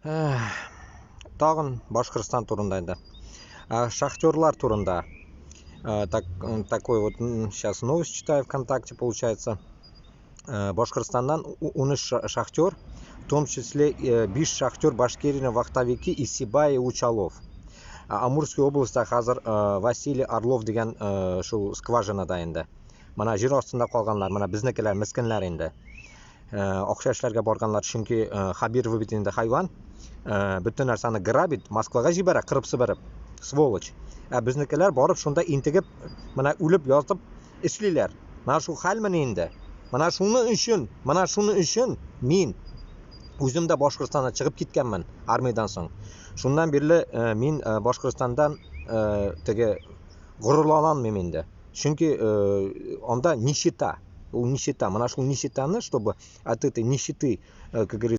Тагын Башкортстан турында инде. Шахтерлар турында. Так, такой вот сейчас новость читаю ВКонтакте, получается. Башкортстаннан 13 шахтер, в том числе 5 шахтер Башкирина, вахтовики из Сибая и Учалов. Амурский областьта хәзер Василий Орлов дигән шул скважинада инде. Менә җир астында калганнар, менә безнекеләр, мескеннәр инде. Акча эшләргә барганнар, чөнки Хабиров бит инде хайван, бөтен нәрсәне грабит, Москвага җибәрә, кырып сыбырып, сволочь. Ә безнекеләр барып шунда интегеп, менә үлеп ятып эшлиләр. Менә шул хәлмени инде. Менә шуны өчен мин үзем дә Башкортстаннан чыгып киткәнмен армиядән соң. Шуннан бирле мин Башкортстандан теге горурланмыйм инде. Чөнки анда нищета. Ул нищета. Менә шул нищетаны, чтобы от этой нищеты, как говорится,